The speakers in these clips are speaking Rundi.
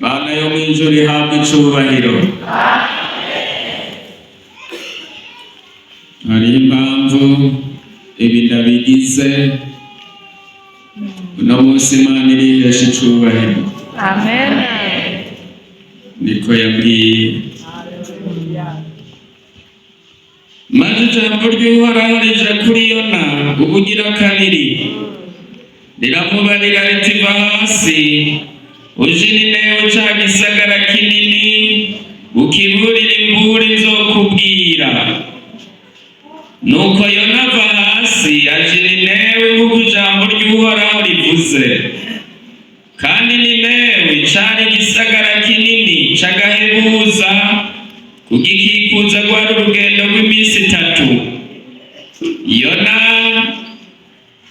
Mana yo mw'ijuru ihabwe icubahiro. Hariho impamvu ibi ndabigize uno munsi. Imana irihesha icubahiro. Amen. Niko yabwiye. Maze ijambo ry'Uhoraho rija kuri Yona ubugira kabiri, riramubarira riti: "Va hasi uje i Ninewe, ca gisagara kinini, ukiburire imburi nzokubwira." Nuko Yona ava hasi aja i Ninewe, nk'uko ijambo ry'Uhoraho rivuze. Kandi Ninewe cari igisagara kinini c'agahebuza, kugikikuza rwari urugendo rw'iminsi 3. Yona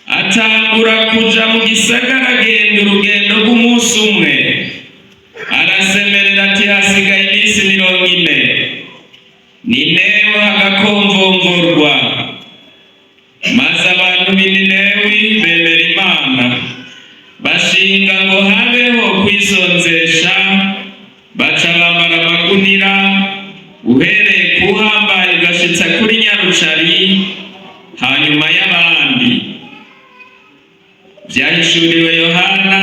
atangura kuja mu gisagara, agenda urugendo rw'umunsi umwe. Arasemerera ati: "Hasigaye iminsi 40, Ninewe hagakomvomvorwa." Maze abantu b'i Ninewi bemera Imana, bashinga ngo habeho kwisonzesha, baca bambara amagunira, uhereye ku uhambaye ugashitsa kuri nyarucari hanyuma y'abandi. Vyahishuriwe Yohana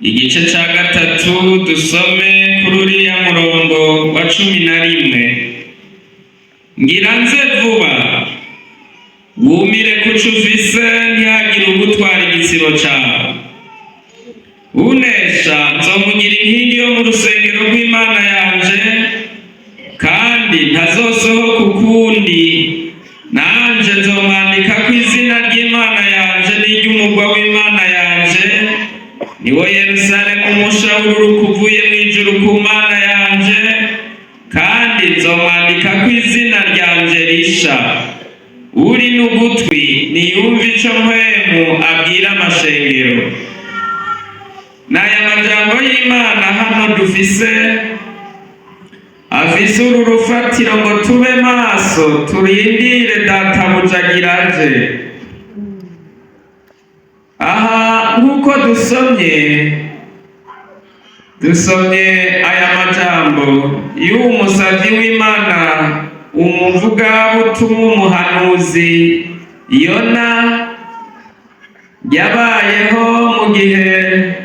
igice ca 3, dusome kuri uriya murongo wa 11: "Ngira nze vuba, wumire kuco ufise, ntihagire ugutwara igitsibo cawe. Unesha nzomugira inkingi yo mu rusengero rw'Imana yanje, kandi ntazosohoka ukundi. Nanje nzomwandika ko izina ry'Imana yanje n'iry'umugwa w'Imana yanje, niwo Yerusalemu umusha w'ururuka uvuye mu ijuru ku Mana yanje, kandi nzomwandika ko izina ryanje risha. Uri n'ugutwi niyumve ico Mpwemu abwira amashengero." N'aya majambo y'Imana hano dufise, afise uru rufatiro ngo tube maso, turindire databuja agira aje. Aha nk'uko dusomye aya majambo y'uwo musavyi w'Imana, umuvugabutumwa, umuhanuzi Yona, yabayeho mu gihe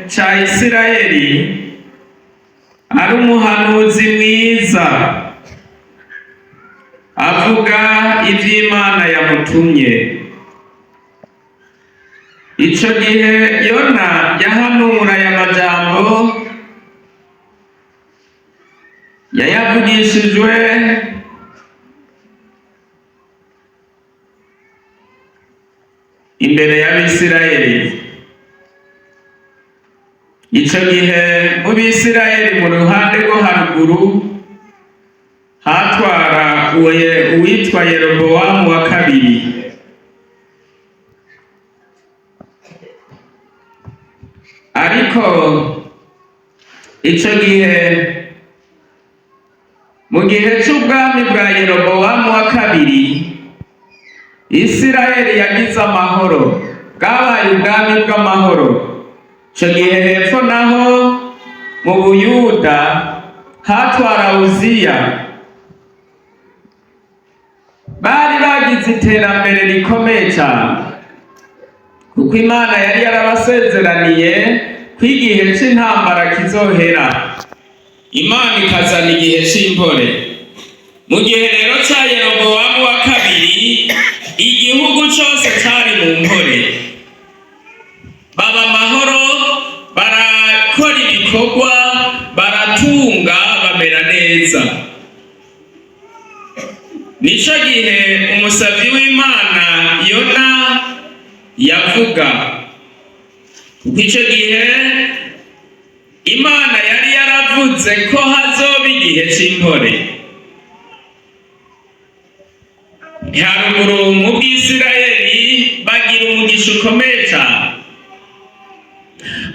ca Isirayeli, ari umuhanuzi mwiza, avuga ivy'Imana yamutumye. Ico gihe Yona yahanura aya majambo, yayavugishijwe imbere y'Abisirayeli. Ico gihe mu Bisirayeli, mu ruhande rwo haruguru, hatwara uwitwa Yerobowamu wa kabiri. Ariko ico gihe, mu gihe c'ubwami bwa Yerobowamu wa kabiri, Isirayeli yagize amahoro, bwabaye ubwami bw'amahoro. Ico gihe hepfo naho mu Buyuda hatwara Uziya. Bari bagize iterambere rikomeye cyane, kuko Imana yari yarabasezeraniye ko igihe c'intambara kizohera, Imana ikazana igihe c'impore. Mu gihe rero ca Yerobowamu wa kabiri, igihugu cose cari mu mpore, baba amahoro, barakora ibikorwa, baratunga, bamera neza. Nico gihe umusavyi w'Imana Yona yavuga, kuko ico gihe Imana yari yaravuze ko hazoba igihe c'impore. Haruguru mu Bwisirayeli bagira umugisha ukomeye cane,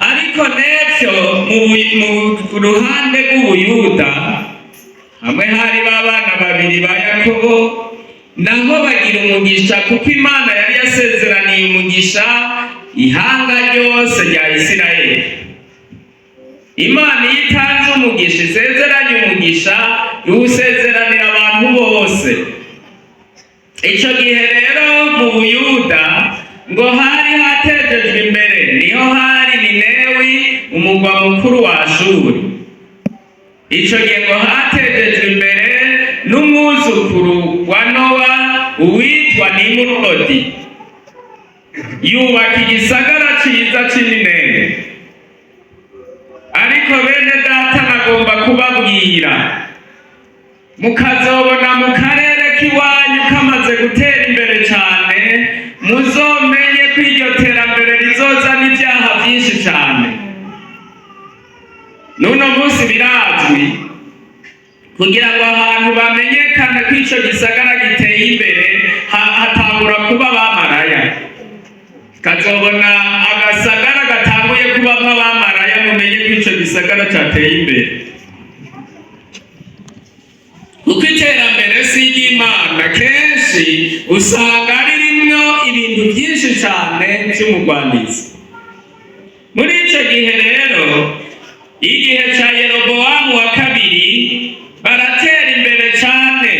ariko n'epfo mu ruhande rw'Ubuyuda, hamwe hari b'abana babiri ba Yakobo, naho bagira umugisha, kuko Imana yari yasezeraniye umugisha ihanga ryose rya Isirayeli. Imana iyo itanze umugisha, isezeranye umugisha, iwusezeranira abantu bose. Ico gihe rero mu Buyuda ngo hari hatejejwe imbere, niho hari Ninewi, umugwa mukuru wa Ashuri. Ico gihe ngo hatejejwe imbere n'umwuzukuru wa Nowa uwitwa Nimurodi, yubaka igisagara ciza c'Ininewe. Ariko bene data, nagomba kubabwira, mukazobona mu karere k'iwanyu kamaze gutera imbere cane, muzomenye ko iryo terambere rizozana ibyaha byinshi cane. N'uno munsi birazwi, kugira ngo ahantu bamenyekane ko ico gisagara giteye imbere, hatangura kuba abamaraya. Kazobona agasagara gatanguye kubamwo abamaraya, mumenye ko ico gisagara cateye imbere, kuko iterambere si iry'Imana. Kenshi usanga ririmwo ibintu byinshi cane vy'umugwanizi. Muri ico gihe rero, igihe ca Yerobowamu wa kabiri, baratera imbere cane,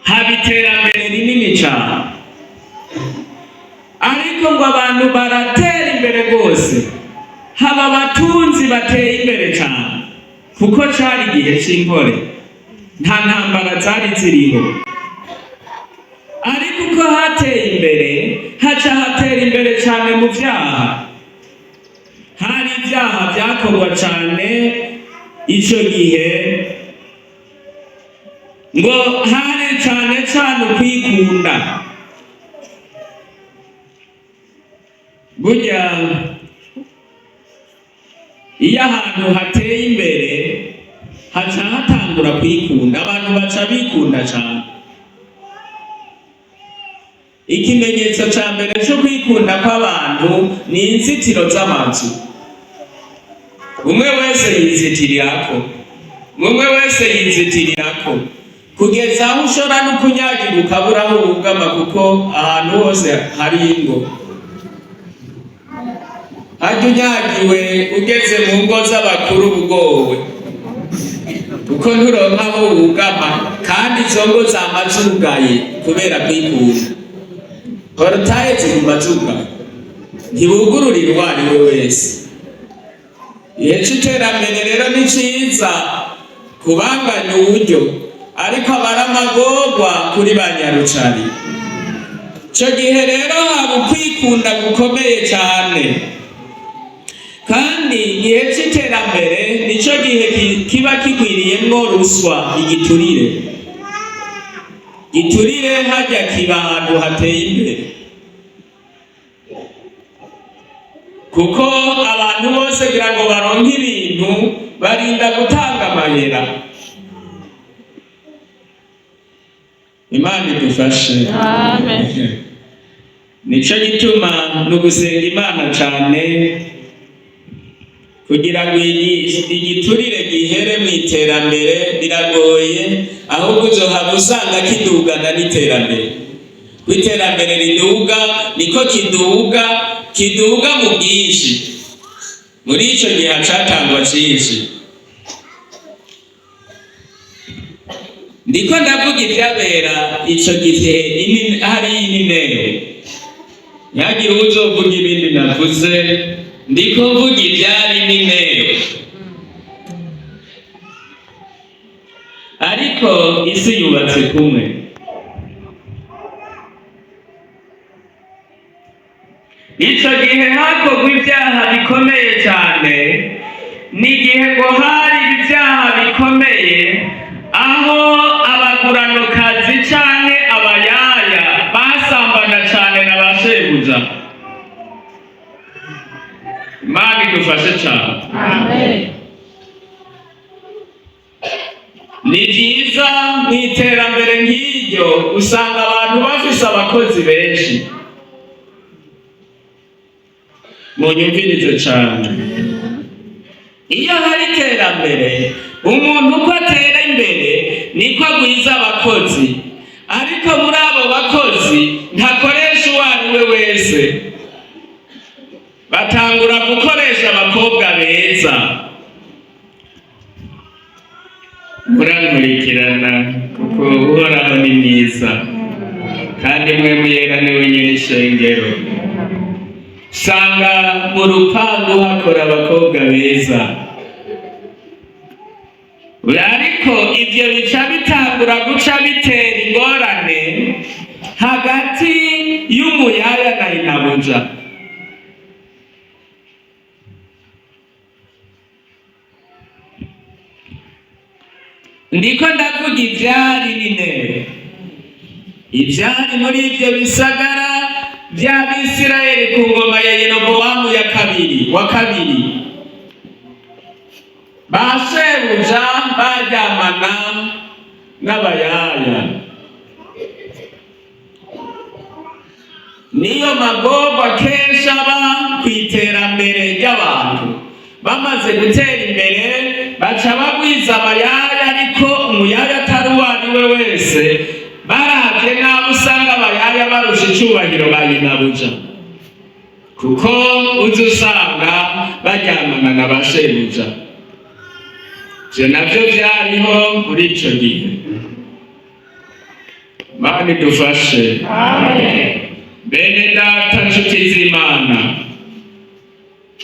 haba iterambere rinini cane. Ariko ngo abantu baratera imbere rwose, haba abatunzi bateye imbere cane, kuko cari igihe c'impore, nta ntambara zari ziriho. Ariko uko hateye imbere, haca hatera imbere cane mu vyaha. Hari ibyaha vyakorwa cane ico gihe, ngo hari cane cane ukwikunda. Burya iyo ahantu hateye imbere, haca hatangura kwikunda, abantu baca bikunda cane. Ikimenyetso ca mbere co kwikunda kw'abantu ni inzitiro z'amazu. Umwe wese yizitirirako, umwe wese yizitirirako, kugeza aho ushobora no kunyagirwa ukabura aho wugama, kuko ahantu hose hari ingo. Harya unyagiwe ugeze mu ngo z'abakuru ubugowe, kuko nturonka aho wugama, kandi izo ngo zama zugaye kubera kwikunda. Portail ziguma zugaye, ntibugururira uwo ari we wese. Igihe c'iterambere rero ni ciza kubanganya uburyo, ariko aba ari amagorwa kuri ba nyarucari. Ico gihe rero haba ukwikunda gukomeye cane, kandi igihe c'iterambere nico gihe kiba kigwiriyemwo ruswa, igiturire. Giturire harya kiba ahantu hateye imbere, kuko abantu bose kugira ngo baronke ibintu barinda gutanga amahera. Imana idufashe. Amen. Nico gituma ni ugusenga Imana cane kugira ngo igiturire gihere mu iterambere. Biragoye, ahubwo uzohava usanga kidugana n'iterambere. Ko iterambere riduga, niko kiduga, kiduga mu bwinshi. Muri ico gihe hacatangwa cinshi. Ndiko ndavuga ivyabera ico gihe hariya i Ninewe. Ntihagire uwuzovuga ibindi navuze, ndiko mvuga ivyari Ninewe. Ariko isi yubatse kumwe. Ico gihe hakorwa ibyaha bikomeye cyane, ni igihe ngo hari ibyaha bikomeye, aho abaguranokazi canke abayaya basambana cane na ba shebuja. Imana idufashe cane. Amen. Ni vyiza mu iterambere nk'iryo usanga abantu bafise abakozi benshi. Munyumvirize cane. Iyo hari iterambere, umuntu uko atera imbere niko agwiza abakozi, ariko muri abo bakozi ntakoresha uwo ari we wese. Batangura gukoresha abakobwa beza. beza. Murankurikirana kuko Uhoraho ni mwiza, kandi mwe muyera ni wenyine ishengero. Sanga mu rupangu hakora abakobwa beza, ariko ivyo bica bitangura guca bitera ingorane hagati y'umuyaya na inabuja. Ndiko ndavuga ivyari n'intebe, ivyari muri ivyo bisagara vy'Abisirayeli ku ngoma ya Yerobowamu ya kabiri wa kabiri. Ba shebuja baryamana n'abayaya. Niyo magorwa kenshi aba kw'iterambere ry'abantu. Bamaze gutera imbere baca bagwiza abayaya, ariko umuyaya atari uwo ari we wese. Baravye n'abo usanga abayaya barusha icubahiro ba nyinabuja, kuko uza usanga baryamana na ba shebuja. Ivyo navyo vyariho muri ico gihe. Mana idufashe. Bene data, nshuti z'Imana,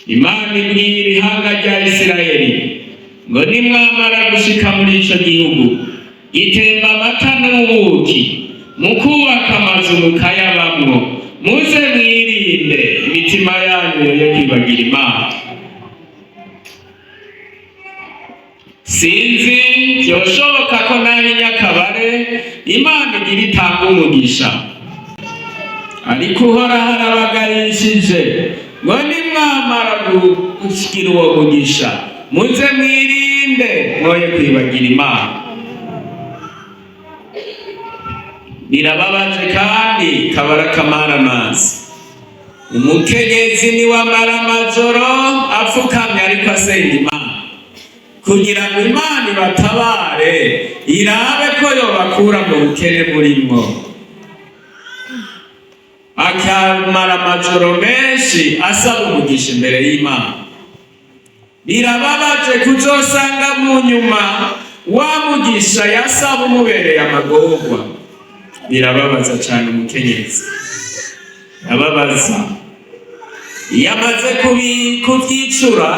Imana ibwira ihanga rya Isirayeli ngo nimwamara gushika muri ico gihugu gitemba amata n'ubuki, mukubaka amazu mukayabamwo, muze mwirinde imitima yanyu yoye kwibagira Imana. Sinzi, vyoshoboka ko naho inyakabare Imana igira itanga umugisha, ariko Uhoraho arabagarishije ngo nimwamara gushikira uwo mugisha muze mwirinde mwoye kwibagira Imana. Birababaje kandi kabara kamara amazi. Umukenyezi niwamara amajoro apfukamye ariko asenga Imana kugira ngo Imana ibatabare, irabe ko yobakura mu bukene burimwo. Akamara amajoro menshi asaba umugisha imbere y'Imana. Birababaje kuzosanga mu nyuma wa mugisha yasaba umubereye amagorwa. Birababaza cane umukenyezi, birababaza iyo amaze kuvyicura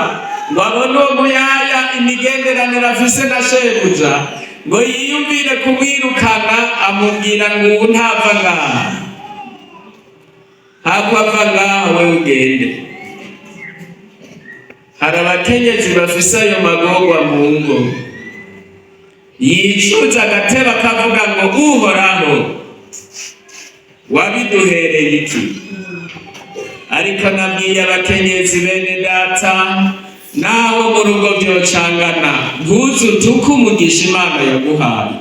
ngo abone uwo muyaya imigenderanire afise na shebuja, ngo yiyumvire kumwirukana, amubwira ngo ubu ntava ngaha, hako ava ngaha wewe ugende. Hari abakenyezi bafise ayo magorwa mu ngo, yicuza agateba akavuga ngo Uhoraho wabiduhereye iki? Ariko nabwiye abakenyezi bene data, naho mu rugo vyocangana, ntuzutuke umugisha Imana yaguhaye.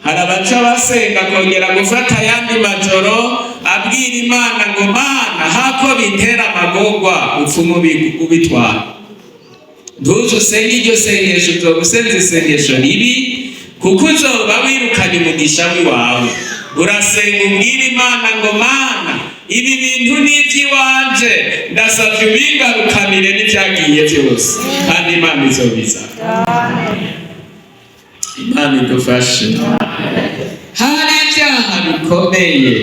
Hari abaca basenga kongera gufata ayandi majoro abwira Imana ngo Mana, hako bitera amagorwa upfume ubitwara. Ntuze usenge iryo sengesho, uzoba usenze isengesho ribi, kuko uzoba wirukanye umugisha w'iwawe. Urasenga ubwira Imana ngo Mana, ibi bintu ni iby'iwanje, ndasavye ubingarukanire n'ivyagiye vyose, kandi Imana izobiza. Imana idufashe. Hari ibyaha bikomeye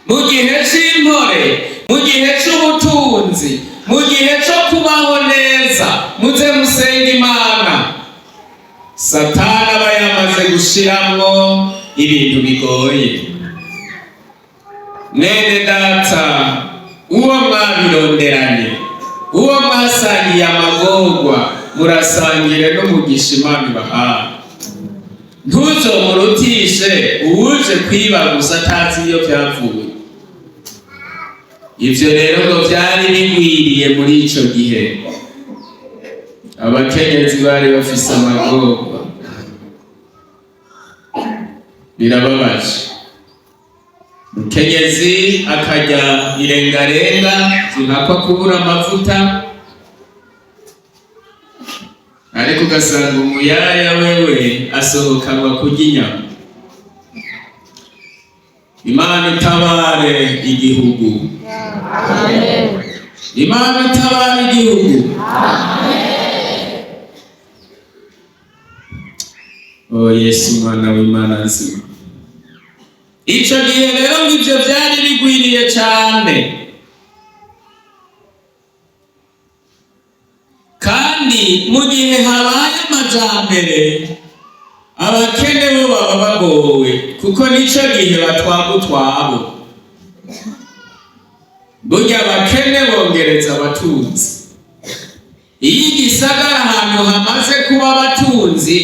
mu gihe c'impore, mu gihe c'ubutunzi, mu gihe co kubaho neza. Muze musenge Imana. Satani aba yamaze gushiramwo ibintu bigoye. Mwene data, uwo mwabironderanye, uwo mwasangiye amagorwa, murasangire n'umugisha Imana ibahaye. Ntuzomurutishe uwuje kwiba gusa atazi iyo vyavuye. Ivyo rero ngo vyari bigwiriye muri ico gihe. Abakenyezi bari bafise amagorwa. Birababaje. Umukenyezi akarya irengarenga zihakwa kubura amavuta, ariko ugasanga umuyaya wewe asohokanwa kurya inyama. Imana itabare igihugu. Imana itabare igihugu. O Yesu mwana w'Imana nzima. Ico gihe rero ngo ivyo vyari bigwiriye cane, kandi mu gihe habaye amajambere abakene bo baba bagowe, kuko nico gihe batwaga utwabo. Burya abakene bongereza abatunzi. Iyo igisagara ahantu hamaze kuba abatunzi,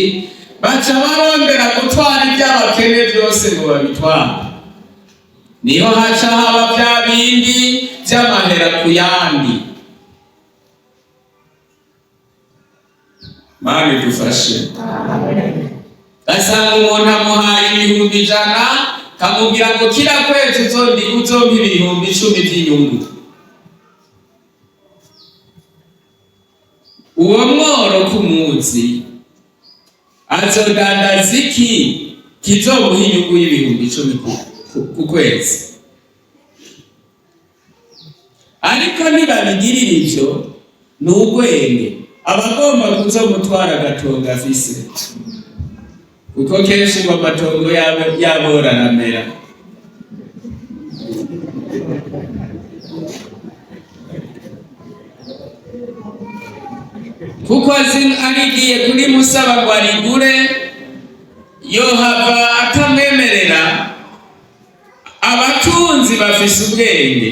baca barondera gutwara iby'abakene byose ngo babitware. Niho haca haba bya bindi by'amahera ku yandi. Mana idufashe. Gasanga umuntu amuhaye 100,000, kamubwira ngo kila kwezi uzompa 10,000 by'inyungu. Uwo mworo kumuzi azodandaza iki kizomuha inyungu y'10,000 ku kwezi? Ariko ntibabigirira ivyo, ni ubwenge. Abagomba kuzomutwara agatongo afise, kuko kenshi ngo amatongo yabo aramera. Kuko azi arigiye kuri musaba ngo arigure, yohava atamwemerera. Abatunzi bafise ubwenge,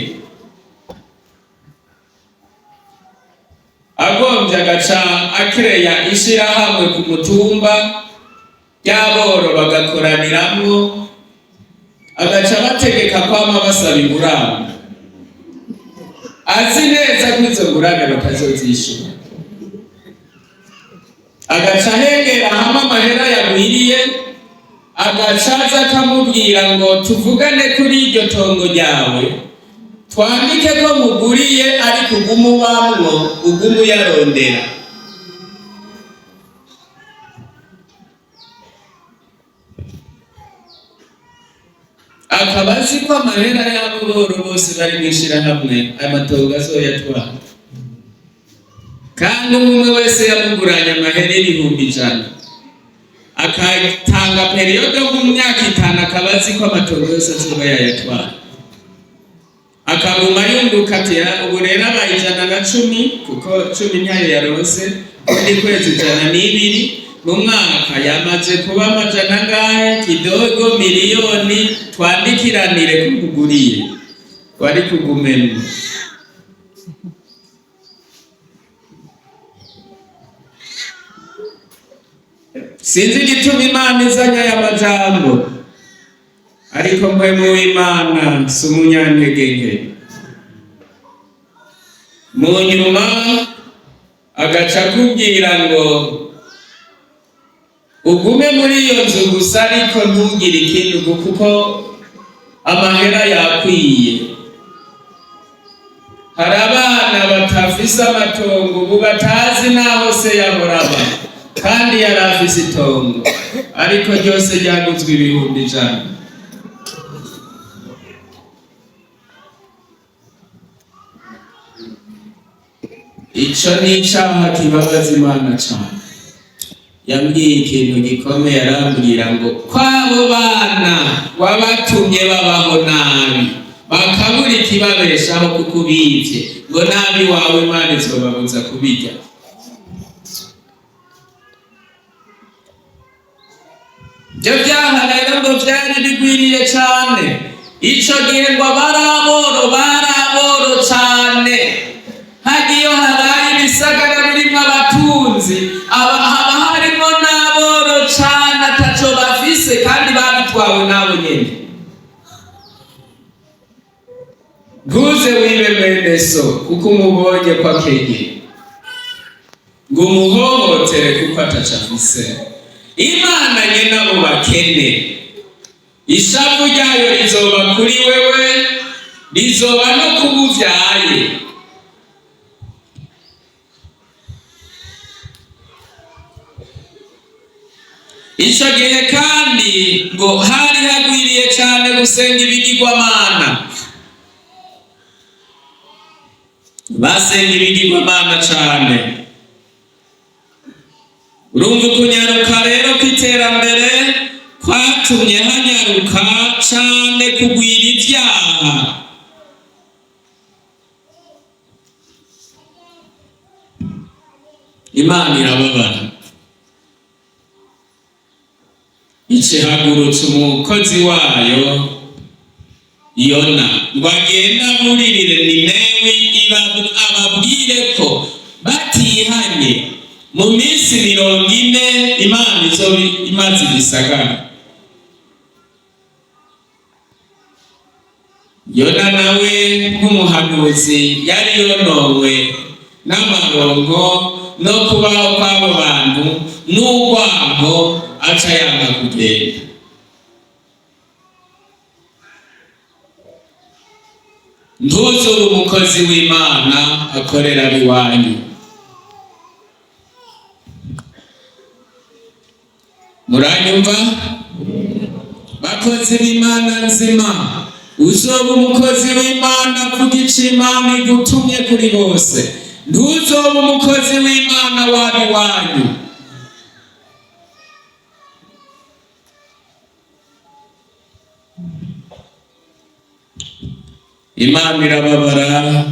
agombye agaca akereya ishirahamwe ku mutumba ry'aboro bagakoraniramwo, agaca bategeka kwama basaba ingurane, azi neza ko izo ngurane batazozishura. Agaca ahengera hamwe amahera yagwiriye, agaca aza akamubwira ngo tuvugane kuri iryo tongo ryawe, twandike ko muguriye, ariko ugume ubamwo, ugume uyarondera. Akaba azi ko amahera y'abo boro bose bari mw'ishirahamwe amatongo azoyatwara, kandi umwe wese yamuguranye amahera 100,000, akatanga période mu myaka 5, akaba azi ko amatongo yose azoba yayatwara, akaguma yunguka ati ubu rero abaye 110, kuko 10 ntayo yaronse, kundi kwezi 102, mu mwaka yamaze kuba amajana angahe kidogo miliyoni, twandikiranire ko nkuguriye wari kugumemwo. Sinzi igituma Imana izanye aya majambo, ariko mpwemu w'Imana si umunyantege nke. Mu nyuma agaca akubwira ngo ugume muri iyo nzu gusa, ariko ntugire ikindi, kuko amahera yakwiye. Hari abana batafise amatongo ubu, batazi n'aho se yahora aba, kandi yari afise itongo, ariko ryose ryaguzwe 100,000. Ico ni icaha kibabaza Imana cane. Yambwiye ikintu gikomeye, arambwira ngo kw'abo bana wabatumye babaho nabi, bakabura ikibabeshaho kuko ubivye, ngo nabi wawe Imana izobabuza kubirya. Ivyo vyaha rero ngo vyari bigwiriye cane ico gihe, ngo abaraboro baraboro cane. Hagiyo habaye ibisagara birimwo abatunzi, haba harimwo n'aboro cane ataco bafise, kandi babitwawe nabo nyene. Ntuze wibe mwene so kuko umubonye ko akenye, ngo umuhohotere kuko ataco afise. Imana nyene abo bakene, ishavu ryayo rizoba kuri wewe, rizoba no kubuvyaye. Ico gihe kandi ngo hari hagwiriye cane gusenga ibigirwamana. Basenga ibigirwamana cane. Urumva ukunyaruka rero kw'iterambere. Vyatumye hanyaruka cane kugwira ivyaha. Imana irababara, icihagurutsa umukozi wayo Yona ngo agende aburirire Ninewi, ababwire ko batihanye mu minsi 40 Imana izoba imaze igisagara. Yona nawe nk'umuhanuzi yari yonowe n'amarongo no kubaho kw'abo bantu n'urwango, aca yanga kugenda. Ntuzube umukozi w'Imana akorera iwanyu. Muranyumva, bakozi b'Imana nzima? Uzoba umukozi w'Imana avuga ico Imana igutumye kuri bose. Ntuzoba umukozi w'Imana waba iwanyu. Imana irababara.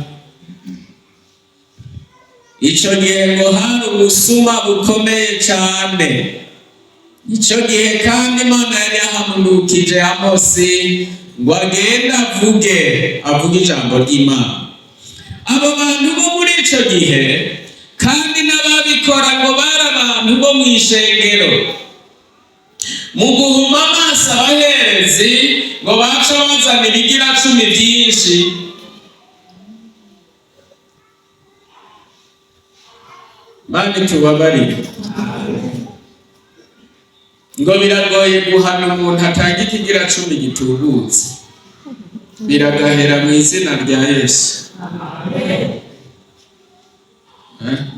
Ico gihe ngo hari ubusuma bukomeye cane. Ico gihe kandi Imana yari yahamurukije Amosi ngo agende avuge ijambo ry'Imana. Abo bantu bo muri ico gihe kandi n'ababikora ngo bari abantu bo mw'ishengero. Mu guhuma amaso abaherezi ngo baca bazana ibigira cumi byinshi. Mani tubabarire, ngo biragoye guhana umuntu atanga ikigira cumi gitubutse. Biragahera mu izina rya Yesu.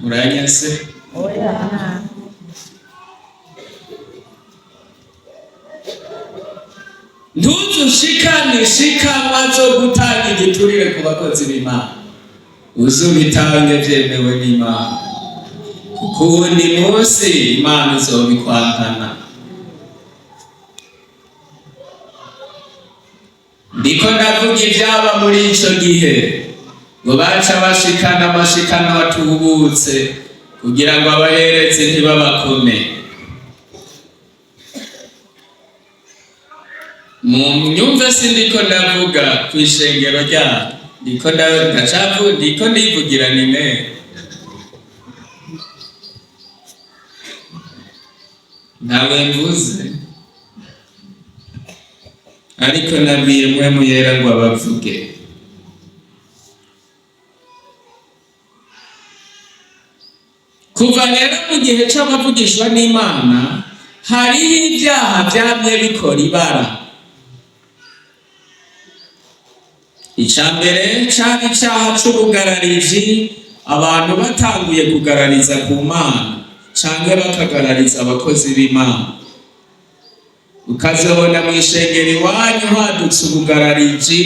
Muranyase? Ntuzushikane ishikanwa zo gutanga igiturire ku bakozi b'Imana. Uzubitange vyemewe n'Imana, kuko uwundi munsi Imana izobikwantana. Ndiko ndavuga ivyaba muri ico gihe. Ngo baca bashikana amashikano atubutse kugira ngo abaherezi ntibabakome. Mu myumve, sindiko ndavuga kw'ishengero ryabo, ndiko ndacavu, ndiko ndivugira nine. Ntawe mvuze, ariko nabwiye Mpwemu Yera ngo abavuge. Kuva rero mu gihe c'abavugishwa n'Imana, hariho ibyaha vyamye bikora ibara. Ica mbere cari icaha c'ubugarariji. Abantu batanguye kugarariza ku Mana canke bakagarariza abakozi b'Imana, ukazobona mw'ishengero iwanyu hadutse ubugarariji,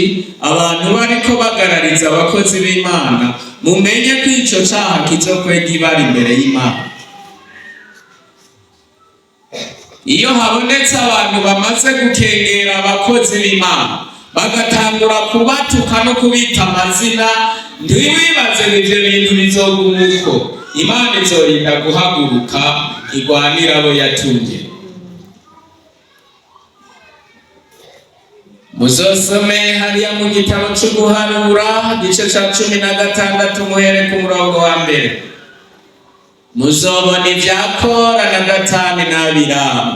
abantu bariko bagarariza abakozi b'Imana, mumenye ko ico caha kizokwega ibara imbere y'Imana. Iyo habonetse abantu bamaze gukengera abakozi b'Imana, bagatangura kubatuka no kubita amazina, ntiwibaze ngo ivyo bintu bizoguma uko. Imana izorinda guhaguruka igwanira abo yatumye. Muzosome hariya mu gitabo c'Uguharura, igice ca 16, muhere ku murongo wa mbere, muzobona ibya Kora na Datani n'Abiramu.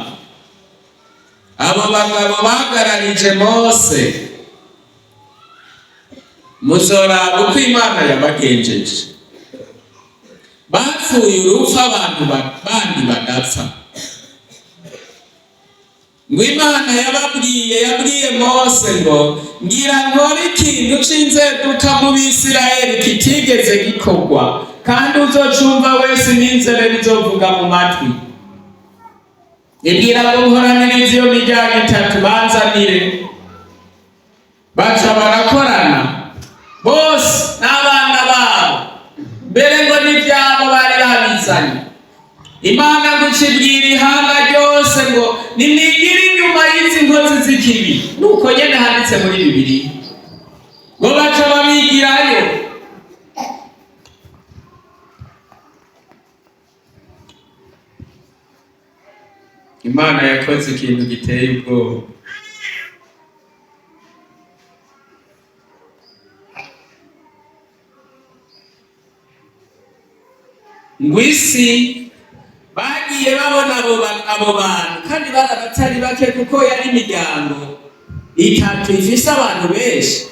Abo bagabo bagararije Mose, muzoraba uko Imana yabagenjeje. Bapfuye urupfu abantu bandi badapfa. Ngo Imana yabwiye Mose ngo: "Ngira nkore ikintu c'inzeduka mu Bisirayeli kitigeze gikorwa, kandi uzocumva wese n'inzere bizovuga mu matwi." Ibwira ngo: "Nkoraniriza iyo miryango itatu, banzanire." Baca barakorana bose n'abana babo, mbere ngo n'ibyabo bari babizanye. Imana ngo ikibwira ihanga ryose ngo: "Nimwigire inyuma y'izi inkozi z'ikibi, nuko nyene handitse muri Bibiliya, ngo baca babigirayo. Imana yakoze ikintu giteye ubwoba. Ngo isi bagiye babona abo bantu, kandi bari abatari bake, kuko yari imiryango itatu ifise abantu benshi.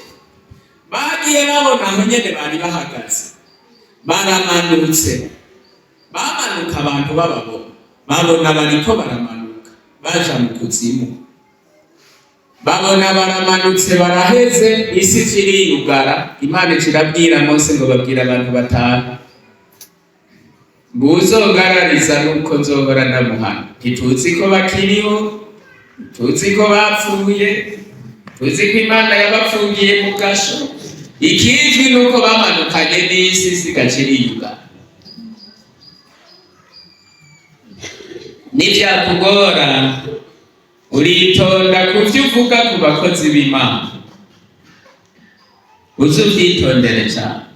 Bagiye babona aho nyene bari bahagaze, baramanutse, bamanuka abantu bababona, babona bariko baramanuka baja mu kuzimu, babona baramanutse baraheze, isi iriyugara. Imana irabwira Mose ngo babwire abantu batanu ngo uzongarariza nuko nzohora ndamuhana. Ntituzi ko bakiriho, tuzi ko bapfuye, tuzi ko Imana yabapfungiye mu gasho. Ikizwi nuko bamanukanye n'isi, isigaca iriyugara. Nivyakugora, uritonda ku vyo uvuga ku bakozi b'Imana, uze uvyitondere cane,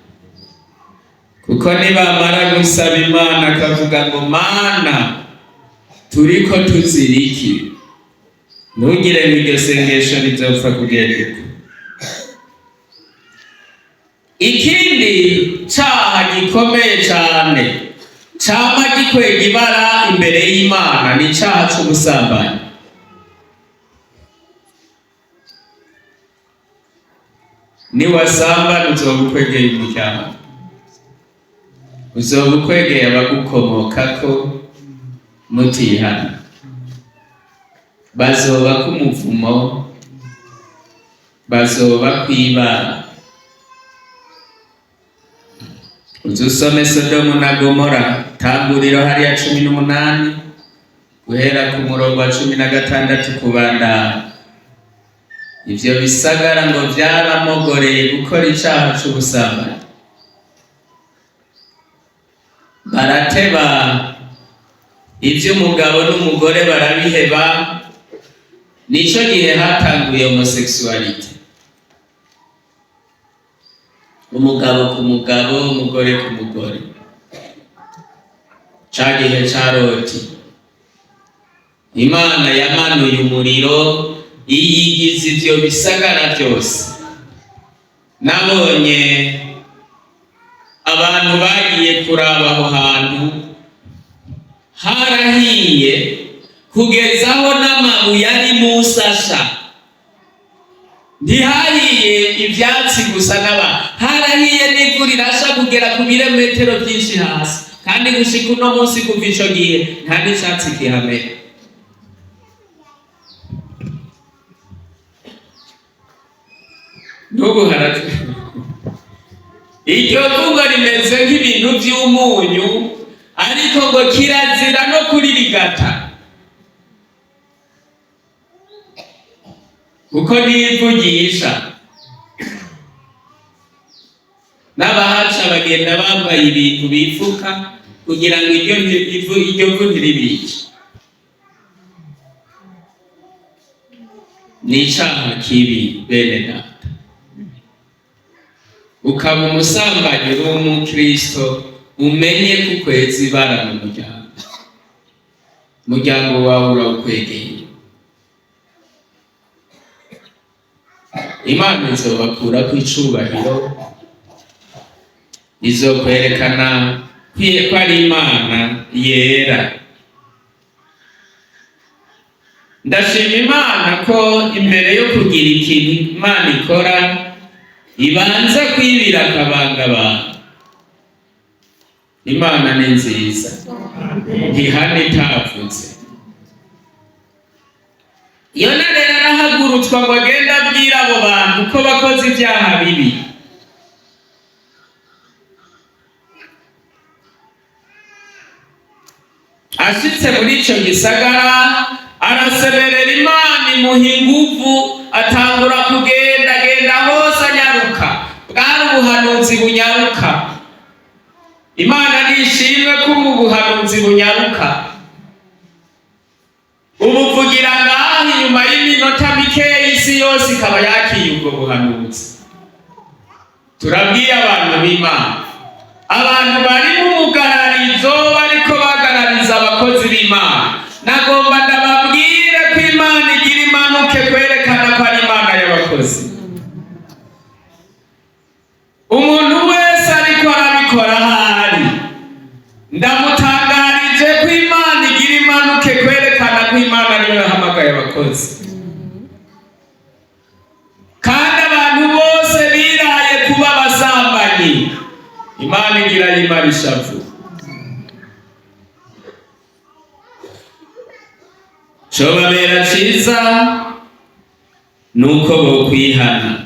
kuko nibamara gusaba Imana akavuga ngo Mana turiko tuzira iki, ntugire ngo iryo sengesho rizopfa kugenda uko. Ikindi caha gikomeye cane cama gikwega ibara imbere y'Imana ni icaha c'ubusambanyi. Niwasambana uzoba ukwegeye umuryango, uzoba ukwegeye abagukomokako mutihana, bazoba k'umuvumo, bazoba kw'ibara. Uzusome Sodomu na Gomora, tanguriro hariya 18, guhera ku murongo wa 16 kubandanya. Ivyo bisagara ngo vyaramogoreye gukora icaha c'ubusambanyi, barateba ivy'umugabo n'umugore barabiheba. Nico gihe hatanguye homosexualité, umugabo ku mugabo, umugore ku mugore. Ca gihe ca Loti, Imana yamanuye umuriro iyigiza ivyo bisagara vyose. Nabonye abantu bagiye kuraba aho hantu harahiye, kugeza aho n'amabuye ari munsi asha. Ntihahiye ivyatsi gusa n'abantu, harahiye n'ivu rirasha kugera ku birometero vyinshi hasi. Kandi gushika uno munsi, kuva ico gihe, nta n'icatsi kihamera. N'ubu haraca iryo vugo rimeze nk'ibintu vy'umunyu, ariko ngo kirazira no kuririgata, kuko nivugisha n'abahaca bagenda bambaye ibintu bifuka kugira ngo iryo vu ntiribice. Ni icaha kibi, bene data. Ukaba umusambanyi uri umukristo, umenye ko ukweza ibara mu muryango, umuryango wawe urawukwegeye. Imana izobakurako icubahiro, izokwerekana ko ari Imana yera. Ndashima Imana ko imbere yo kugira ikintu Imana ikora, ibanza kwibira akabanga abantu. Imana ni nziza, ntihana itavuze. Yona rero arahagurutswa ngo agende abwira abo bantu ko bakoze ibyaha bibi. Ashitse muri ico gisagara arasemerera Imana, imuha inguvu, atangura kugenda genda hose anyaruka. Bwari ubuhanuzi bunyaruka. Imana nishimwe ko ubu buhanuzi bunyaruka. Ubuvugira ngaho, inyuma y'iminota Ikaba yakiye ubwo buhanuzi. Turabwiye abantu b'Imana, abantu bari mu mugararizo, bariko bagarariza abakozi b'Imana, nagomba ndababwire ko Imana igira imanuke kwerekana ko ari Imana y'abakozi. Umuntu wese ariko arabikora ahari, ndamutangarije ko Imana igira imanuke kwerekana ko Imana ariyo yahamagaye abakozi. Kandi abantu bose biraye kuba abasambanyi, Imana igira yimara ishavu. Cobabera ciza nuko bokwihana.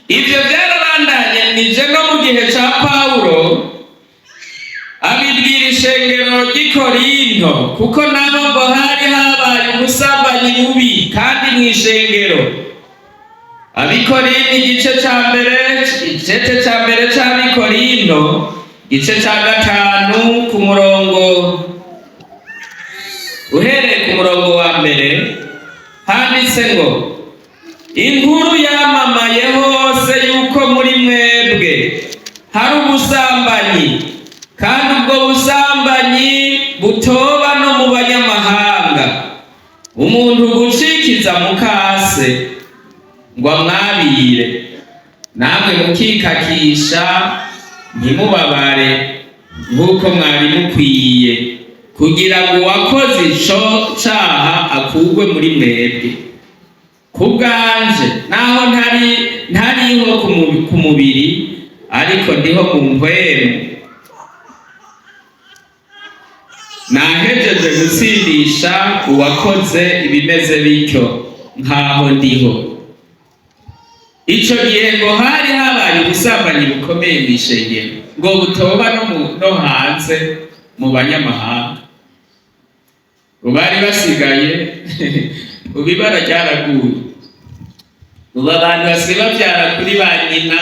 Ivyo byarabandanije no mu gihe ca Pawulo, abibwira ishengero ry'i Korinto, kuko nabo ngo hari habaye ubusambanyi bubi kandi mw'ishengero. Abikorinto igice ca mbere, icete ca mbere c'Abikorinto, igice ca 5 ku murongo, uhereye ku murongo wa mbere, handitse ngo: "Inkuru yamamaye hose yuko muri mwebwe hari ubusambanyi, kandi ubwo busambanyi butoba no mu banyamahanga, umuntu gucikiza mukase ngo amwabire, namwe mukikakisha ntimubabare nk'uko mwari mukwiye, kugira ngo uwakoze ico caha akurwe muri mwebwe. Ku bwanje, naho ntari ntariho ku mubiri, ariko ndiho mu mpwemu, nahejeje gutsindisha uwakoze ibimeze bityo nkaho ndiho." Ico gihe ngo hari habaye ubusambanyi bukomeye mw'ishengero, ngo butoba no hanze mu banyamahanga. Ngo bari basigaye ubu ibara ryaraguye, ubu abantu basigaye bavyara kuri ba nyina,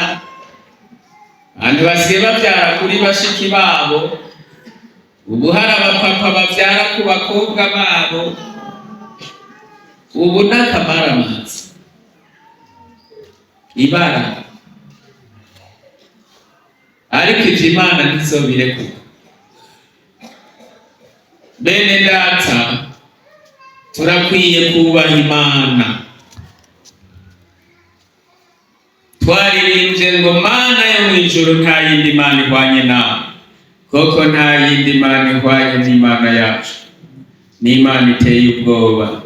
abantu basigaye bavyara kuri bashiki babo, ubu hari abapapa bavyara ku bakobwa babo. Ubu n'akamaramaza ibara, ariko ivyo Imana ntizobirekura. Bene data, turakwiye kubaha Imana. Twaririmbye ngo: "Mana yo mw'ijuru, nta yindi mana ihwanye nawe." Koko nta yindi mana ihwanye n'Imana yacu, n'Imana iteye ubwoba.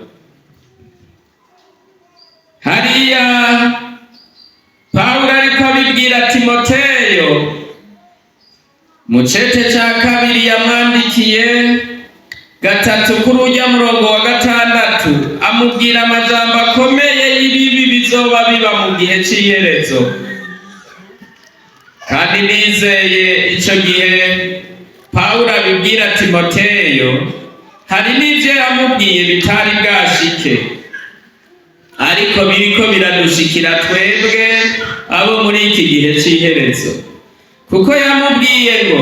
Hariya Pawulo ariko abibwira Timoteyo mu cete ca kabiri yamwandikiye, 3 kuri urya murongo wa 6, amubwira amajambo akomeye y'ibibi bizoba biba mu gihe c'iherezo. Kandi nizeye ico gihe Pawulo abibwira Timoteyo, hari n'ivyo yamubwiye bitari bwashike, ariko biriko biradushikira twebwe abo muri iki gihe c'iherezo. Kuko yamubwiye ngo: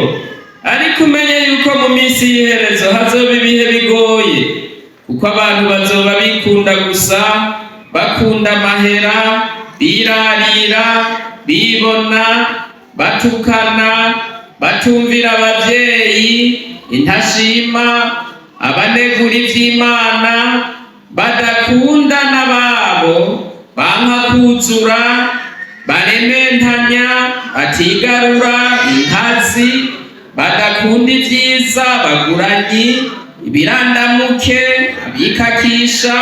"Ariko umenye yuko mu minsi y'iherezo hazoba ibihe bigoye, kuko abantu bazoba bikunda gusa, bakunda amahera, birarira, bibona, batukana, batumvira abavyeyi, intashima, abanegura ivy'Imana, badakunda n'ababo, banka kuzura, barementanya, batigarura, inkazi, badakunda ivyiza, baguranyi, ibirandamuke, abikakisha,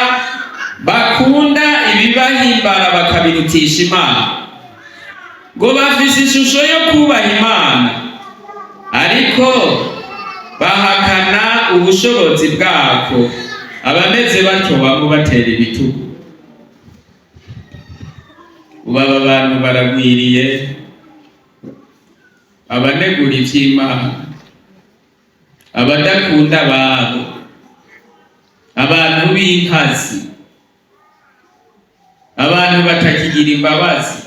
bakunda ibibahimbara bakabirutisha Imana. Ngo bafise ishusho yo kubaha Imana, ariko bahakana ubushobozi bwako. Abameze batyo bamwe batera ibitugu." Ubu aba bantu baragwiriye, abanegura ivy'Imana, abadakunda ababo, abantu b'inkazi, abantu batakigira imbabazi.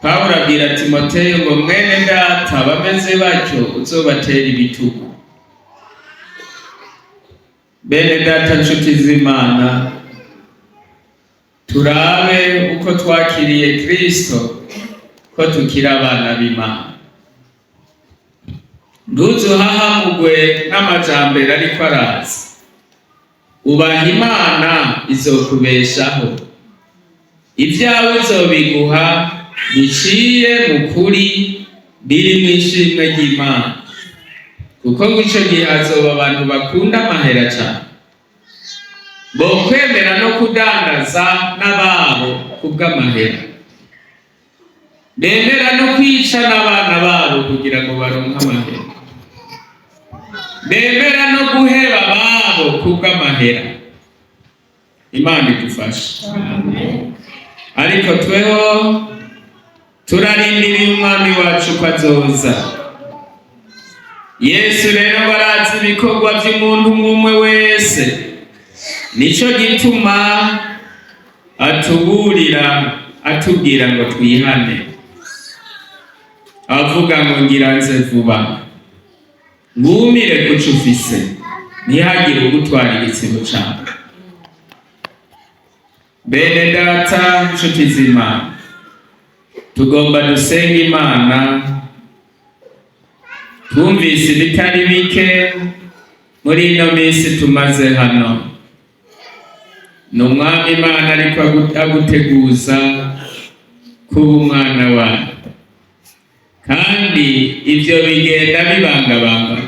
Pawulo abwira Timoteyo ngo: "Mwene data, bameze batyo uzobatera ibitugu." Bene data, nshuti z'Imana, turabe uko twakiriye Kristo, ko tukiri abana b'Imana. Ntuzuhahamugwe n'amajambere ariko araza. Ubaha Imana, izokubeshaho. Ibyawe izobiguha biciye mu kuri, biri mu ishimwe ry'Imana, kuko ngo ico gihe hazoba abantu bakunda amahera cane, bokwemera no kudandaza n'ababo kubw'amahera, bemera no kwica n'abana babo kugira ngo baronke amahera, bemera no guheba ababo kubw'amahera. Imana idufashe. Ariko tweho turarindiriye Umwami wacu ko azoza. Yesu rero barazi ibikorwa by'umuntu umwe wese, nico gituma atuburira, atubwira ngo twihane, avuga ngo: "Ngira nze vuba, ngumire kuco ufise, ntihagire ugutwara igitsibo cawe." Bene data, nshuti z'Imana, tugomba dusenga Imana. Twumvise ibitari bike muri ino minsi tumaze hano. Ni Umwami Imana ariko aguteguza kuba umwana wawe, kandi ibyo bigenda bibangabanga.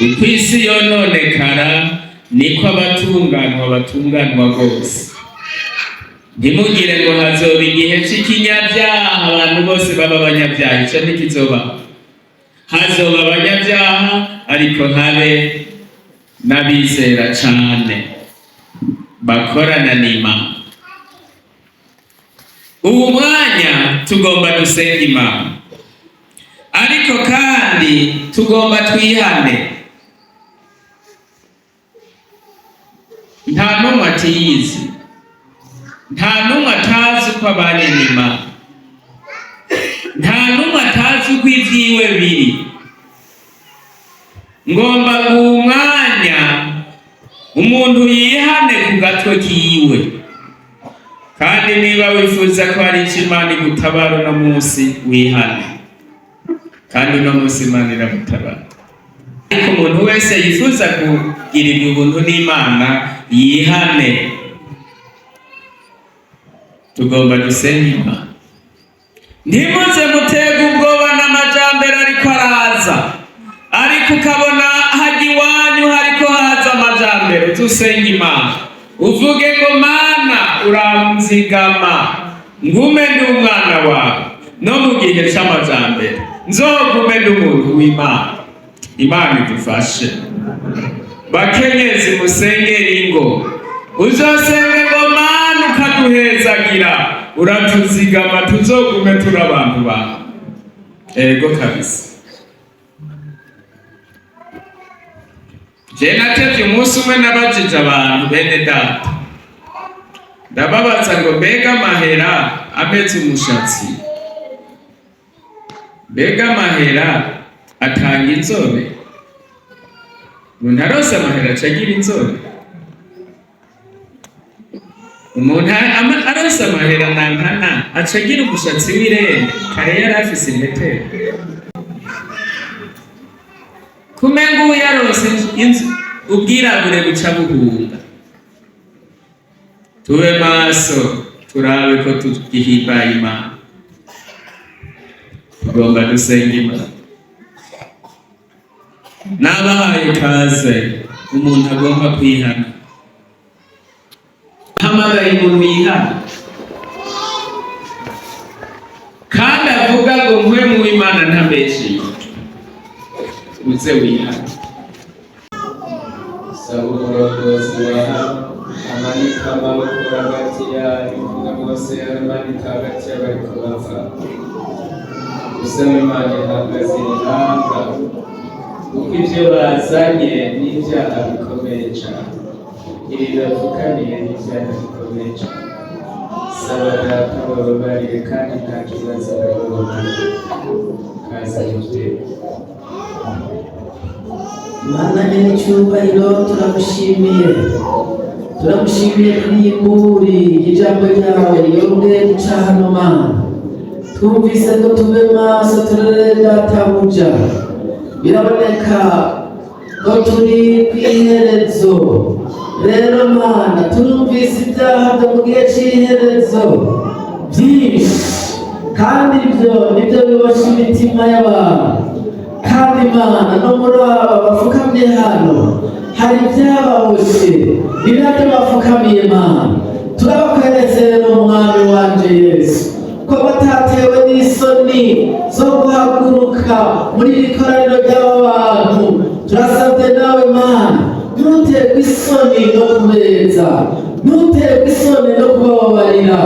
Uko isi yononekara, niko abatunganwa batunganwa rwose. Ntimugire ngo hazoba igihe c'ikinyabyaha, abantu bose baba abanyabyaha. Ico ntikizoba. Hazoba abanyabyaha, ariko habe n'abizera cane bakorana n'Imana. Ubu mwanya tugomba dusenga Imana, ariko kandi tugomba twihane. Nta n'umwe atiyizi, nta n'umwe atazi uko abanye n'Imana, nta n'umwe atazi uko ivyiwe biri. Ngomba guha umwanya umuntu yihane ku gatwe kiwe. Kandi niba wifuza ko hari icyo Imana igutabara uno munsi, wihane. Kandi uno munsi Imana iragutabara. Ariko umuntu wese yifuza kugirirwa ubuntu n'Imana yihane. Tugomba dusenga Imana. Ntimuze mutega ubwoba n'amajambere ariko araza, ariko ukabona hajya iwanyu hariko haza amajambere, uzusenga Imana, uvuge ngo: "Mana, uranzigama ngume ndi umwana wawe, no mu gihe c'amajambere nzogume ndi umuntu w'Imana." Imana idufashe. Bakenyezi, musengere ingo. Uzosenge ngo: "Mana, ukaduhezagira, uratuzigama, tuzogume turi abantu bawe." Ego kabisa. Je natevye umunsi umwe, nabajije abantu, bene data, ndababaza ngo: "Mbega amahera ameze umushatsi? Mbega amahera atanga inzobe? Umuntu arose amahera aca agira inzobe? Umuntu arose amahera nankana aca agira umushatsi w'irende kare yari afise impetero?" Kumenga ubu yarose inzu, ubwirabure buca buhunga. Tube maso, turabe ko tugihimbaye Imana. Tugomba dusenga Imana. Nabahaye kaze. Umuntu agomba kwihana, hamagaye umuntu yihana kandi avuga ngo: "Mpwemu w'Imana ntambeshiye." Uze wihana. Saba umurongozi wa hano amanika amaboko hagati yanyu na Mose, amanika hagati y'abariko bapfa. Usaba Imana ihagaze ihanga, kuko ivyo bazanye n'ivyaha bikomeye cane. Ibi bapfukamiye n'ivyaha bikomeye cane. Saba Data bababarire kandi nta kibazo baribona. Kaze muvyeyi. Mana nyiricyubahiro, turagushimiye, turagushimiye kuri iyi mburi y'ijambo ryawe yongeye guca hano. Mana, twumvise ngo tube maso, turere databuja. Biraboneka ko turi ku iherezo. Rero Mana, turumvise ibyaha byo mu gihe cy'iherezo byinshi, kandi ibyo nibyo bibosha imitima y'abantu. Kandi Mana, no muri aba bafukamye hano hari ibyababoshe, ni nabyo bafukamiye. Mana, turabakweretse rero, Umwami wanje Yesu, ko batatewe n'isoni zo guhaguruka muri iri koraniro ry'aba bantu. Turasabye nawe Mana, ntuterwe isoni no kubeza, ntuterwe isoni no kubababarira,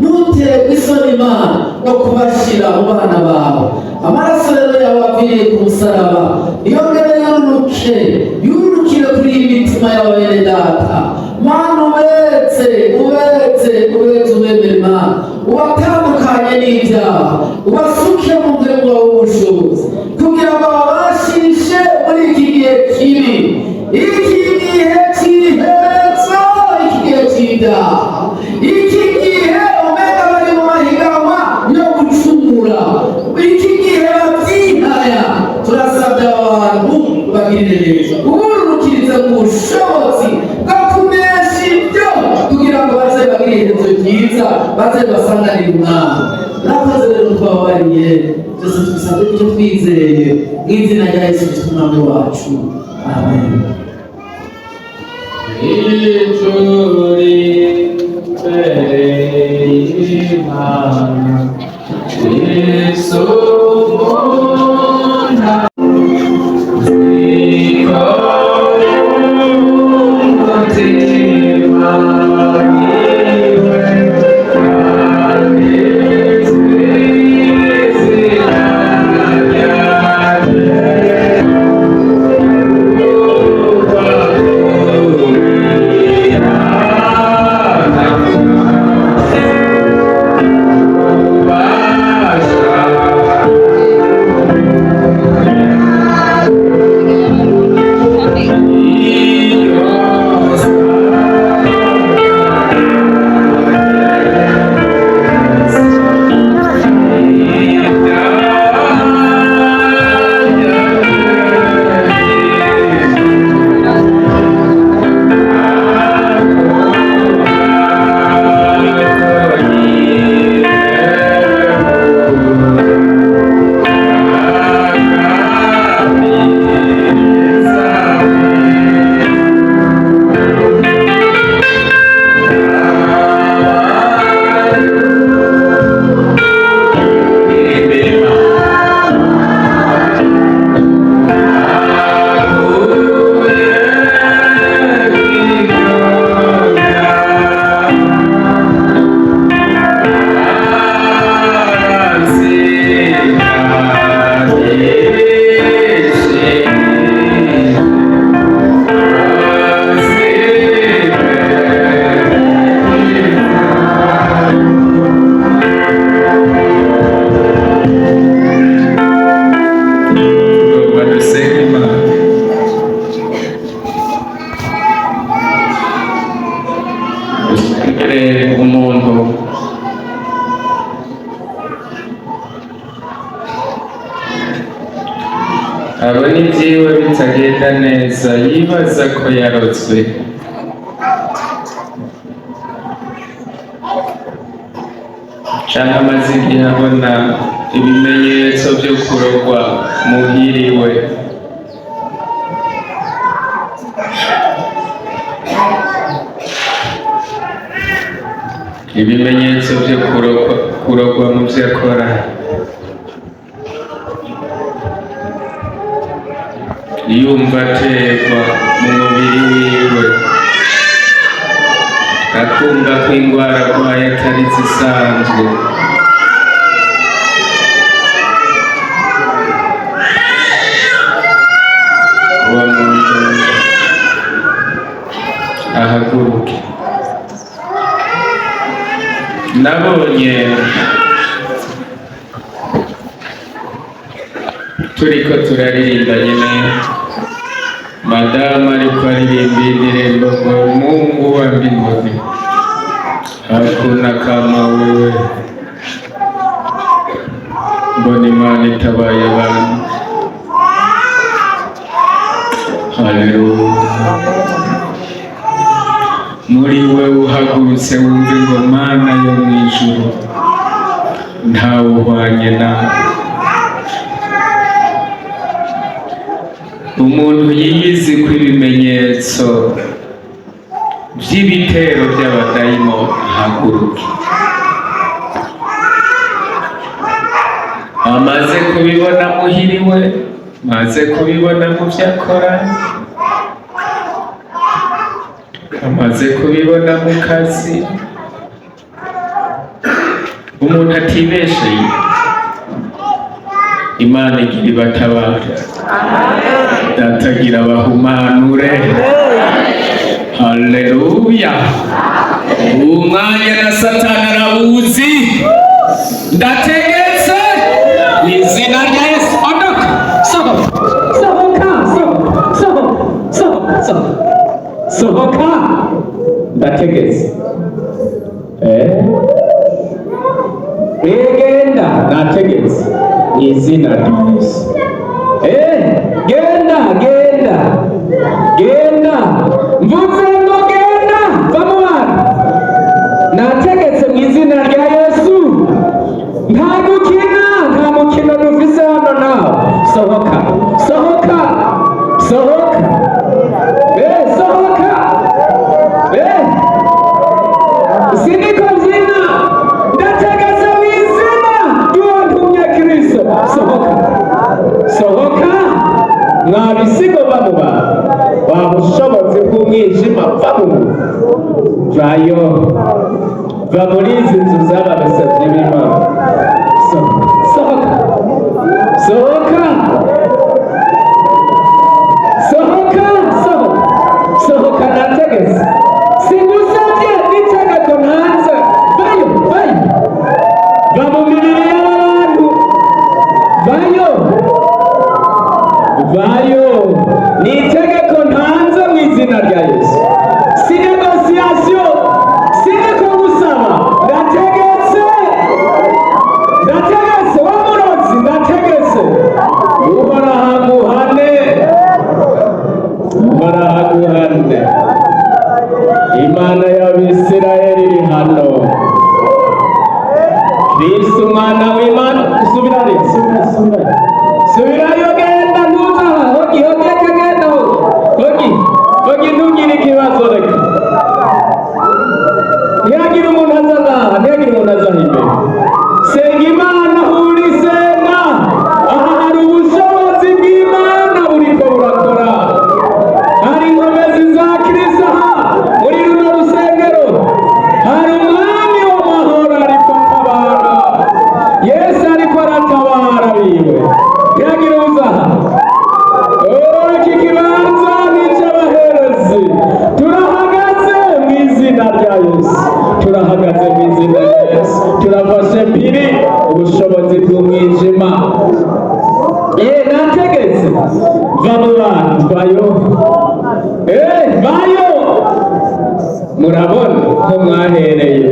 ntuterwe isoni Mana no kubashyira mu bana bawe. Amaraso rero yawe apfiriye ku musaraba niyongere yururuke, yururukire kuri iyi mitima yawe, bene data. Mana, ubetse, ubetse, ubetse, ubemere Mana, ubatandukanye n'ibyaha, ubasuke mu rwego w'ubushobozi kugira ngo babashishe muri iki gihe kibi, iki gihe cy'iherezo, iki gihe cy'ibyaha, iki gihe umenga bari mu mahiganwa yo gucumura, iki gihe babyihaya. Turasabye abantu bagirire neza, ubururukirize mu bushobozi bwo kunesha ibyo kugira ngo baze bagire iherezo ryiza, baze basanganire Umwami. Murakoze rero, twababariye byose, tubisabye ibyo twizeye mu izina rya Yesu Kristo Umwami wacu, amen. Ijuru imbere y'Imana, Yesu nkunda, zikora umutima wiwe, kandi izina ryawe. Tugomba dusenga Imana. Dusengere umuntu abona ibyiwe bitagenda neza, yibaza ko yarotswe, canke amaze igihe abona ibimenyetso byo kurogwa muhiriwe. Ibimenyetso byo kurogwa mu byo akora, yumva aterwa mu mubiri wiwe, akumva ko ingwara arwaye atari zisanzwe. Uwo muntu ahaguruke. Nabonye turiko turaririmba nyene, madamu ariko aririmba indirimbo ngo Mungu wa mbinguni hakuna kama wewe. Mbona Imana itabaye abantu. Haleluya. Muri we uhagurutse wumve ngo Mana yo mu ijuru, ntawe uhwanye nawe. Umuntu yiyizi ko ibimenyetso by'ibitero by'abadayimoni, haguruke. Amaze kubibona muhiriwe, maze kubibona mu byo akora, amaze kubibona mu kazi. Umuntu atibesheye, Imana igira ibatabara, datagira abahumanure. Haleluya. Umwanya na Satani arawuzi. Ndategetse izina rya Yesu, ondoka, sohoka, sohoka, sohoka, sohoka, sohoka, sohoka. Ndategetse. Genda, nategetse izina rya Yesu. Genda, genda, genda. Mvuze ngo genda, va mu bantu. Nategetse mu izina rya Yesu. Nta gukina, nta mukino dufise hano nawe. Sohoka, sohoka, sohoka. Sohoka. Siniko mbyina. Ndategetse mu izina ry'uwantumye Kristo. Sohoka, sohoka. Mwa bisigo va mu bantu, wa bushobozi bw'umwijima, va mu muntu. Vayo, va muri izi nzu z'aba basabyi b'Imana. Sohoka, sohoka, sohoka, sohoka, sohoka. Nategetse, singusabye, n'itegeko ntanze. Vayo, vayo, va mu mibiri y'abantu. Vayo, vayo. Ni itegeko ntanze mu izina rya Yesu. Si négociation, siniko gusaba. Ndategetse, ndategetse. Wa murozi, ndategetse. Uhoraho aguhane, Uhoraho aguhane. Imana y'Abisirayeli iri hano, Kristo umwana w'Imana. Subirane, subira, subira, subirayo. Genda, ntuzaha. Hogi, hogi, reka genda. Hogi, hogi, hogi, ntugire ikibazo. Reka ntihagire umuntu aza ngaha, ntihagire umuntu aza imbere. Senga Imana aho uri, senga. Aha hari ubushobozi bw'Imana buriko burakora, hari inkomezi za Kristo aha muri runo rusengero, hari Umwami w'amahoro ariko atabara. Yesu ariko aratabara biwe. Ntihagire uzaha. Oh, iki kibanza ni icy'abaherezi. Turahagaze mu izina rya Yesu, turahagaze mu izina rya Yesu, turafashe mpiri ubushobozi bw'umwijima. Nategetse, va mu bantu, vayo. Vayo. Murabona ko mwahereye.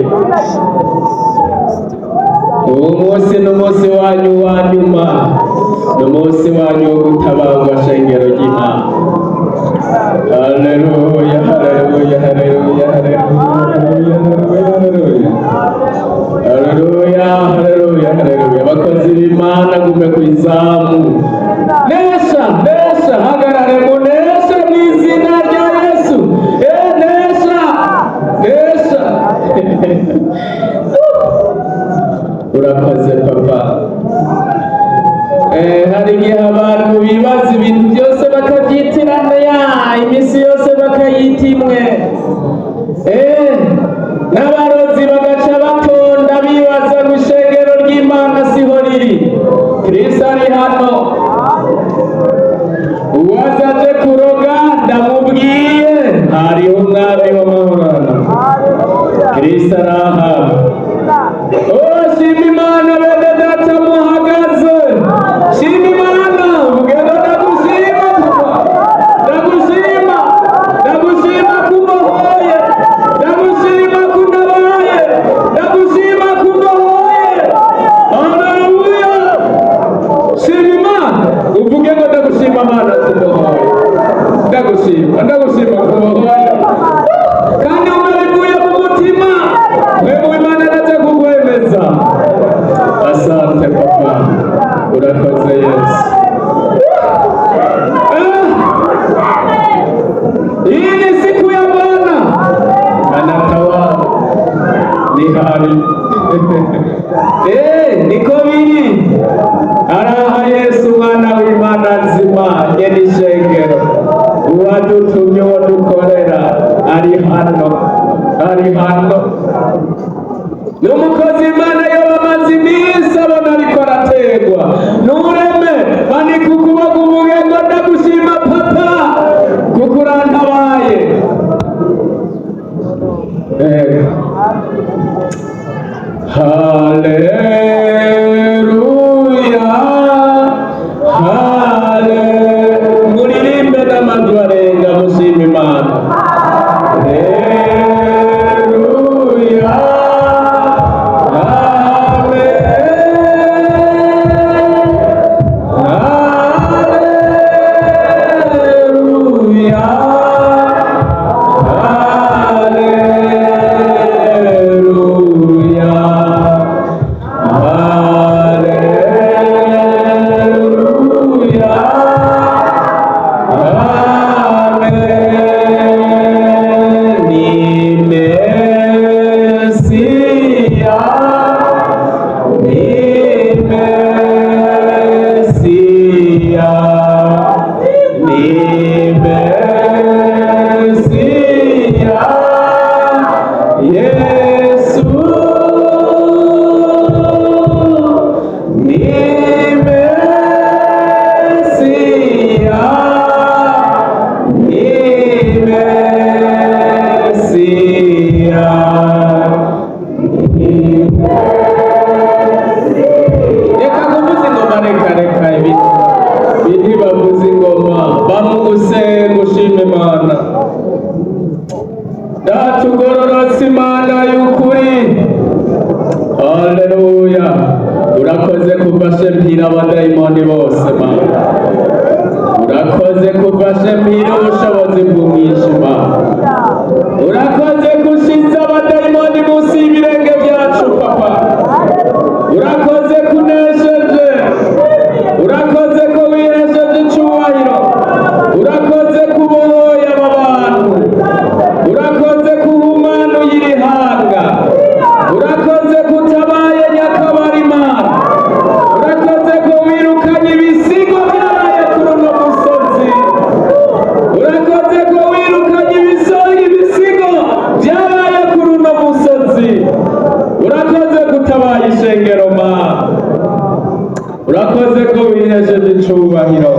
Uwo munsi ni umunsi wanyu wa nyuma, ni umunsi wanyu wo gutabarwa, shengero ry'Imana. Haleluya, haleluya, haleluya, haleluya, haleluya, haleluya, haleluya, haleluya. Abakozi b'Imana, gume ku izamu. Nesha, nesha, hagarare muneshe mu izina rya Yesu. Nesha, nesha. Urakoze papa. Hari igihe abantu bibaza ibintu byose bakabyitirana, ya iminsi yose bakayita imwe. N'abarozi bagaca batonda bibaza ngo ishengero ry'Imana siho riri. Kristo ari hano. Uwaza aje kuroga, ndamubwiye, hariho Umwami w'amahoro hano. Kristo araha. Ndagushima, ndagushima kubohoye kandi umarivuye mu mutima. Wewe Imana araza kukwemeza. Asante papa, urakoze Yesu. Ah! Hii ni siku ya Bwana, anatawala ni hari. Niko biri. Araha Yesu mwana w'Imana nzima, nyene ishengero, uwadutumye, uwo dukorera ari hano, ari hano. Ni umukozi Imana yoba amaze iminsi abona ariko arategwa nureme. Manika ukuboko uvuge ngo: "Ndagushima papa, kuko urantabaye." Ego. Haleluya, hale muririmbe n'amajwi arenga, mushima Imana. Haleluya, amen. Haleluya, haleluya, haleluya, amen. Ni Mesiya, ni Mesiya, ni Mesiya, Yesu, ni Mesiya, ni Mesiya, ni. Reka kuvuza ingoma, reka, reka ibi bindi. Bavuza ingoma bamugusenga, ushima Imana. Data ugororotse, Imana y'ukuri, haleluya, urakoze kufashe mpira abadayimoni bose. Mana, urakoze kufashe mpira ubushobozi bw'umwijima. Urakoze gushiza abadayimoni munsi y'ibirenge byacu. Papa, urakoze kunesheje, urakoze ko wihesheje icyubahiro, urakoze kubohoye aba bantu, urakoze kuhumanuye irihanga, urakoze kutabaye nyakabari. Imana, urakoze ko wirukanye ibisigo byabaye kuri uno musozi. Urakoze ko wirukanye ibisigo byabaye kuri uno musozi. Urakoze kutabaye ishengero. Mana, urakoze ko wihesheje icubahiro.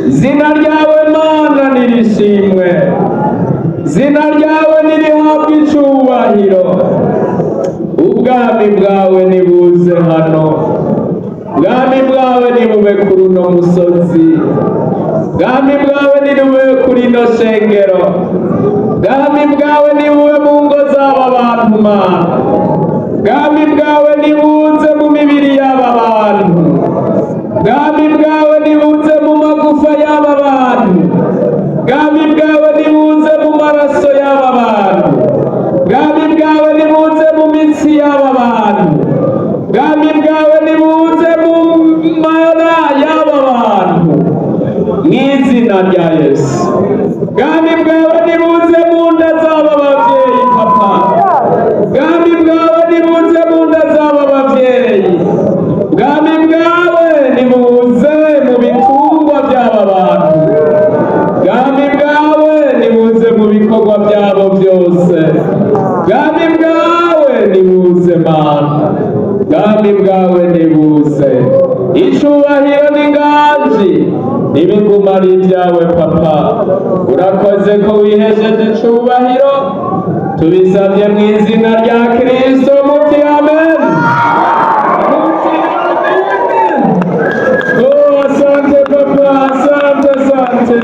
Izina ryawe Mana nirishimwe, izina ryawe nirihabwe icubahiro. Ubwami bwawe nibuze hano, ubwami bwawe nibube kuri uno musozi, ubwami bwawe nibube kuri ino shengero, ubwami bwawe nibube mu ngo z'aba bantu. Mana, ubwami bwawe nibuze mu mibiri y'aba bantu, ubwami bwawe nibuze mu magufa y'aba bantu, ubwami bwawe nibuze mu maraso y'aba bantu, ubwami bwawe nibuze mu mitsi y'aba bantu, ubwami bwawe nibuze mu mara y'aba bantu, mu izina rya Yesu. Ubwami bwawe nibuze mu nda z'aba babyeyi. Papa, ubwami bwawe nibuze mu nda z'aba babyeyi, ubwami bwawe nibuze mu bitungwa by'aba bantu, ubwami bwawe nibuze mu bikorwa byabo byose, ubwami bwawe nibuze. Mana, ubwami bwawe nibuze. Icubahiro n'inganji n'ibiguma ari ibyawe. Papa, urakoze ko wihesheje icubahiro. Tubisabye mu izina rya Kristo, muti amen, muti amen. Oh, asante papa, asante, asante.